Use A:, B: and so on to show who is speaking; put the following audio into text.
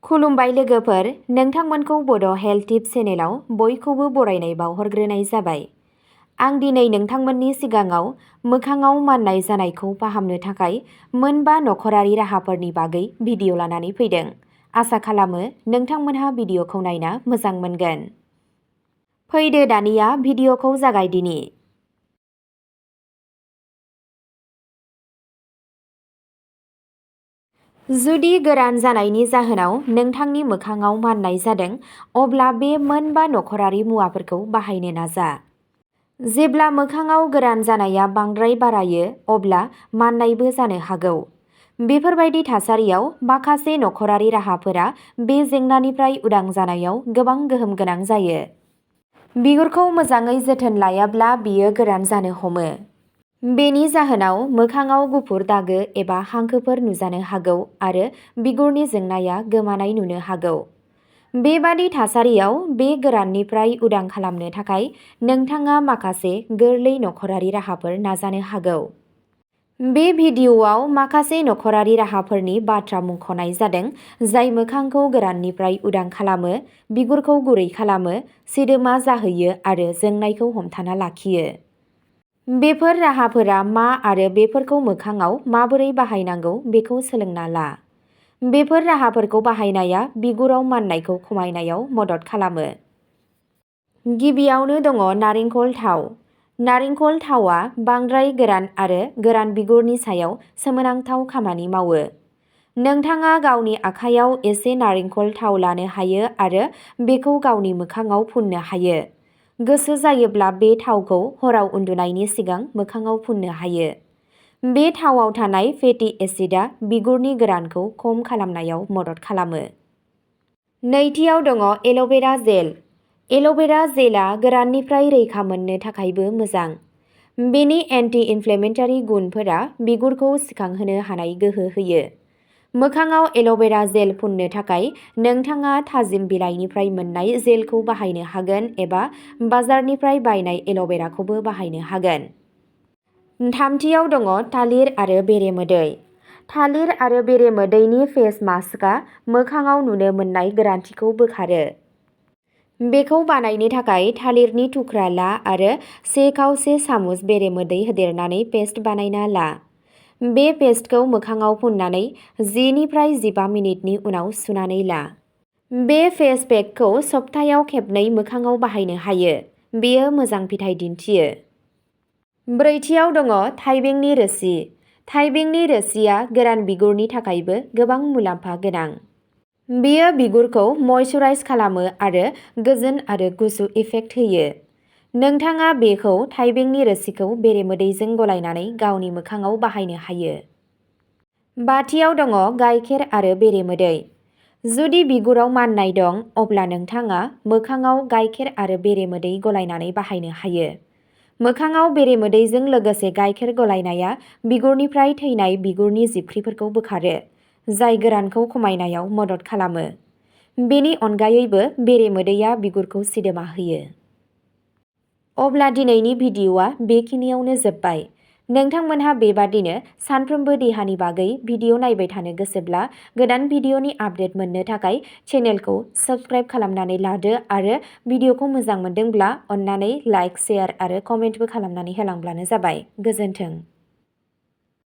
A: खुलुमबाय लोगोफोर, नोंथांमोनखौ बड' हेल्थ टिप्स चेनेलाव बयखौबो बरायनाय बावहरग्रोनाय जाबाय। आं दिनै नोंथांमोननि सिगाङाव मोखाङाव माननाय जानायखौ फाहामनो थाखाय मोनबा नखरारि राहाफोरनि बागै भिडिअ लानानै फैदों। आसा खालामो नोंथांमोनहा भिडिअखौ नायना मोजां मोनगोन। फैदो दानिया भिडिअखौ जागायदिनि। जुदि गोरान जानायनि जाहोनाव नोंथांनि मोखाङाव माननाय जादों, अब्ला बे मोनबा नखरारि मुवाफोरखौ बाहायनो नाजा। जेब्ला मोखाङाव गोरान जानाया बांद्राय बारायो, अब्ला माननायबो जानो हागौ। बेफोरबायदि थासारियाव माखासे नखरारि राहाफोरा बे जेंनानिफ्राय उदां जानायाव गोबां गोहोम गोनां जायो। बिगुरखौ मोजाङै जोथोन लायाब्ला बियो गोरान जानो हमो। बेनि जाहोनाव मोखाङाव गुफुर दागो एबा हांखोफोर नुजानो हागौ आरो बिगुरनि जोंनाया गोमानाय नुनो हागौ। बेबादि थासारियाव बे गोराननिफ्राय उदां खालामनो थाखाय नोंथाङा माखासे गोरलै नखरारि राहाफोर नाजानो हागौ। बे भिडिअआव माखासे नखरारि राहाफोरनि बाथ्रा मुंख'नाय जादों जाय मोखांखौ गोराननिफ्राय उदां खालामो, बिगुरखौ गुरै खालामो, सिदोमा जाहैयो आरो जोंनायखौ हमथाना लाखियो। बेफोर राहाफोरा मा आरो बेफोरखौ मोखाङाव माबोरै बाहायनांगौ बेखौ सोलोंना ला। बेफोर राहाफोरखौ बाहायनाया बिगुराव माननायखौ खमायनायाव मदद खालामो। गिबियावनो दङ नारेंखल थाव। नारेंखल थावआ बांद्राय गोरान आरो गोरान बिगुरनि सायाव सोमोनांथाव खामानि मावो। नोंथाङा गावनि आखायाव एसे नारेंखल थाव लानो हायो आरो बेखौ गावनि मोखाङाव फुननो हायो। गोसो जायोब्ला बे थावखौ हराव उन्दुनायनि सिगां मोखाङाव फुननो हायो। बे थावआव थानाय फेटि एसिडआ बिगुरनि गोरानखौ खम खालामनायाव मदद खालामो। नैथियाव दङ एल'भेरा जेल। एल'भेरा जेलआ गोराननिफ्राय रैखा मोननो थाखायबो मोजां। बेनि एन्टि-इनफ्लेमेटरि गुनफोरा बिगुरखौ सिखांहोनो हानाय गोहो होयो। मोखाङाव एल'भेरा जेल फुननो थाखाय नोंथाङा थाजिम बिलाइनिफ्राय मोननाय जेलखौ बाहायनो हागोन एबा बाजारनिफ्राय बायनाय एल'भेराखौबो बाहायनो हागोन। थामथियाव दङ थालिर आरो बेरेमोदै। थालिर आरो बेरेमोदैनि फेस मास्कआ मोखाङाव नुनो मोननाय गोरानथिखौ बोखारो। बेखौ बानायनो थाखाय थालिरनि थुख्रा ला आरो 1 खावसे सामुस बेरेमोदै होदेरनानै पेस्ट बानायना ला। बे पेस्टखौ मोखाङाव फुननानै 10 निफ्राय 15 मिनिटनि उनाव सुनानै ला। बे फेस पेकखौ सप्तायाव खेबनै मोखाङाव बाहायनो हायो। बेयो मोजां फिथाइ दिन्थियो। ब्रैथियाव दङ थाइबेंनि रोसि। थाइबेंनि रोसिया गोरान बिगुरनि थाखायबो गोबां मुलाम्फा गोनां। बेयो बिगुरखौ मयस्चराइज खालामो आरो गोजोन आरो गुसु इफेक्ट होयो। नोंथाङा बेखौ थाइबेंनि रोसिखौ बेरेमोदैजों गलायनानै गावनि मोखाङाव बाहायनो हायो। बाथियाव दङ गाइखेर आरो बेरेमोदै। जुदि बिगुराव माननाय दं, अब्ला नोंथाङा मोखाङाव गाइखेर आरो बेरेमोदै गलायनानै बाहायनो हायो। मोखाङाव बेरेमोदैजों लोगोसे गाइखेर गलायनाया बिगुरनिफ्राय थैनाय बिगुरनि जिबख्रिफोरखौ बोखारो, जाय गोरानखौ खमायनायाव मदद खालामो। बेनि अनगायैबो बेरेमोदैया बिगुरखौ सिदोमा होयो। अब्ला दिनैनि भिडिअआ बेखिनियावनो जोब्बाय। नोंथांमोनहा बेबादिनो सानफ्रोमबो देहानि बागै भिडिअ नायबाय थानो गोसोब्ला गोदान भिडिअनि आपडेट मोननो थाखाय चेनेलखौ साबस्क्राइब खालामनानै लादो आरो भिडिअखौ मोजां मोनदोंब्ला अन्नानै लाइक, शेयार आरो कमेन्टबो खालामनानै होलांब्लानो जाबाय। गोजोन्थों।